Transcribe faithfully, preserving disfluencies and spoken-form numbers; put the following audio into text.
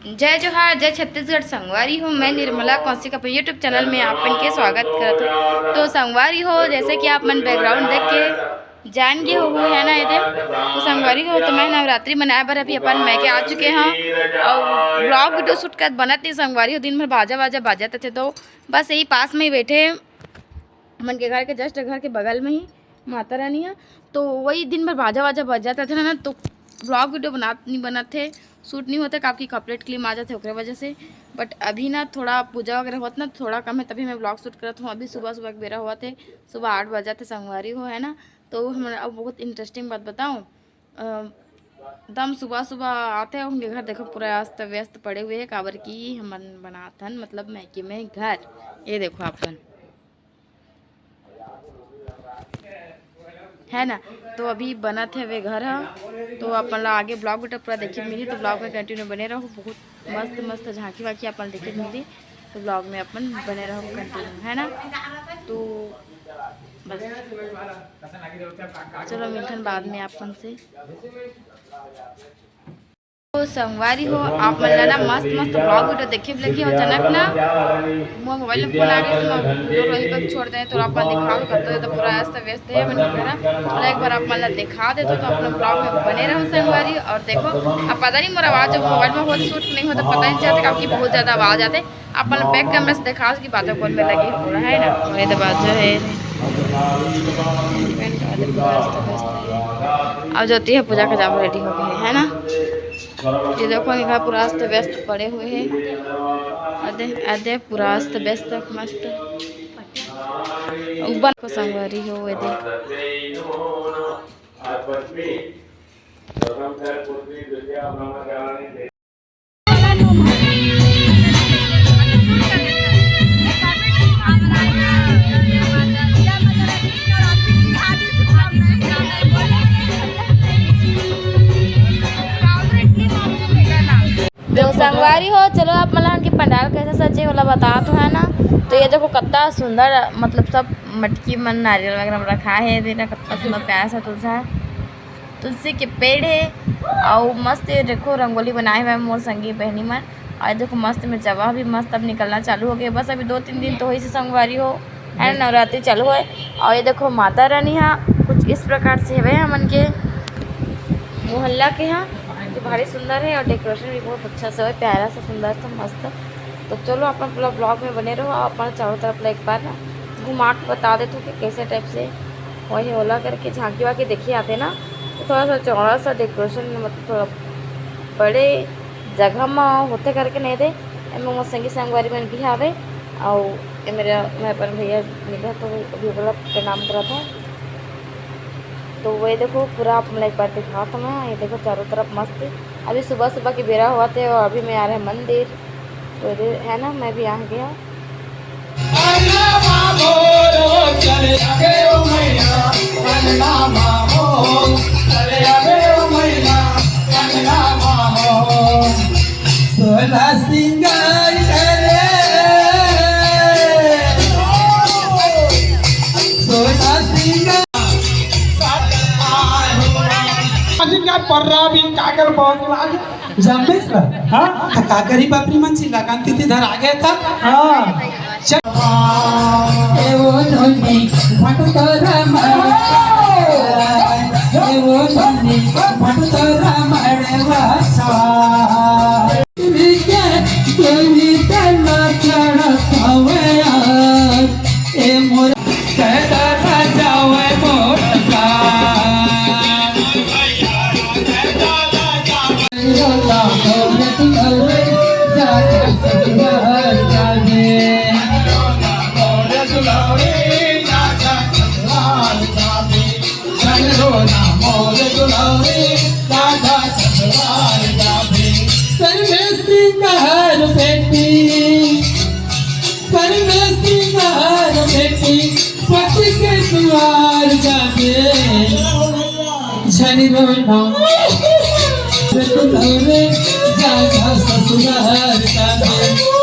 जय जोहार, जय छत्तीसगढ़ संगवारी हो। मैं निर्मला कौशिक अपन YouTube चैनल में आप मन के स्वागत करत हूँ। तो संगवारी हो, जैसे कि आप मन बैकग्राउंड देख के जान गे हो, है ना, एदे। तो संगवारी हो, तो मैं नवरात्रि मनाए बर अभी अपन मायके आ चुके हौं। अउ ब्लॉग वीडियो शूट करत बनत नहीं संगवारी हो, दिन भर बाजा बाजा बाजत रथे। तो बस यही पास में ही बैठे, हमन के घर के जस्ट घर के बगल में ही माता रानी है। तो वही दिन भर बाजा बाजा बजत रथे ना, तो ब्लॉग वीडियो बनात नहीं बनत थे, शूट नहीं होते, काफी कपलेट क्लिप आ जाते ओकरे वजह से। बट अभी ना थोड़ा पूजा वगैरह होत ना, थोड़ा कम है, तभी मैं ब्लॉग शूट करत हूँ। अभी सुबह सुबह के बेरा होवत है, सुबह आठ बजत है संगवारी हो, है ना। तो हम अब बहुत इंटरेस्टिंग बात बताऊँ, अ, दम सुबह सुबह आते हैं उनके घर, देखो पूरा अस्त व्यस्त पड़े हुए हैं, काबर की हमन बनात हन, मतलब मायके में घर। ये देखो अपन, है ना। तो अभी बनत हवे घर ह, तो अपन ला आगे ब्लॉग वीडियो पूरा देखे मिली, तो ब्लॉग में कंटिन्यू बने रहो। बहुत मस्त मस्त झांकी वाकी अपन देखे मिली, तो ब्लॉग में अपन बने रहो कंटिन्यू, है ना। तो बस चलो मिलथन बाद में अपन से। तो संगवारी हो, आप मन ला ना मस्त मस्त ब्लॉग वीडियो देखे बर लगी। अचानक ना मोर मोबाइल में फोन आ गया, तो मैं वीडियो वहीं पर छोड़ दें, तो आप मन दिखा दो, कब तो पूरा अस्त व्यस्त है अपन घर। तो एक बार आप मन ला दिखा दे, तो, तो अपना ब्लॉग में बने रहो संगवारी। और देखो, अब पता नहीं मोर आवाज मोबाइल में होत शूट नहीं होता, पता नहीं चलता, काबर की बहुत ज्यादा आवाज आते। अपन बैक कैमरा से दिखा कि बाजा कौन में लगे हो रहा है ना। ये तो बाजा है, अब जाती है पूजा का जाम रेडी हो गई है ना। ये देखो, इनका पूरा अस्त व्यस्त पड़े हुए हैं। अदे, अदे पूरा अस्त व्यस्त मस्त। ऊपर को संगवारी हो, ये दे। तो संगवारी हो, चलो आप मन ला हमन के पंडाल कैसे सजे होला बतात हौं, है ना। तो ये देखो कत्ता सुंदर, मतलब सब मटकी मन नारियल वगैरह रखा है, देखा कत्ता सुंदर प्यारा सा तुलसा है, तुलसी के पेड़ है। अउ मस्त ये देखो रंगोली बनाए हुए मोर संगी बहनी मन। और देखो मस्त में जवा भी मस्त अब निकलना चालू हो गए, बस अभी दो तीन दिन तो होइस संगवारी हो, है ना, नवरात्रि चालू है। और ये देखो माता रानी हा कुछ इस प्रकार से हवे हमन के मोहल्ला के हा, जो भारी सुंदर है और डेकोरेशन भी बहुत अच्छा से है, प्यारा सा सुंदर सा मस्त। तो चलो अपन पूरा ब्लॉग में बने रहो और अपन चारों तरफ ला एक बार ना घुमा के बता देथों कि कैसे टाइप से वही ओला करके झांकी वाकी देखे आते ना, तो थोड़ा सा चौड़ा सा डेकोरेशन, मतलब थोड़ा बड़े जगह में होते करके नहीं दे। एमे मोर संगी संगवारी मन भी आवे, अउ ए मेरा मैं अपन भैया मिले तो अभी ओला प्रणाम करत हूँ। तो वही देखो पूरा आप मन ला एक बार दिखात हूँ मैं। ये देखो चारों तरफ मस्त, अभी सुबह सुबह की बेरा होवत है और अभी मैं आ रहे मंदिर, तो ये है ना, मैं भी आ गया। सोलह सिंगार करे, सोलह सिंगार। अजी का पर्रा भी काकर बहुत लाग। जम्बेस का? हाँ? त काकरी बापरी मन चिल्ला कांति ती धर आ गया था। हाँ। चल। ए वो धोनी भटतोरा मड़वा, ए वो धोनी भटतोरा मड़वा सवा। परमेश सिंह हर बेटी, परमेश सिंह हर बेटी, पति के दुआर जाबे। झन रोना, रे तू रे, जा, जा ससुरार जाबे।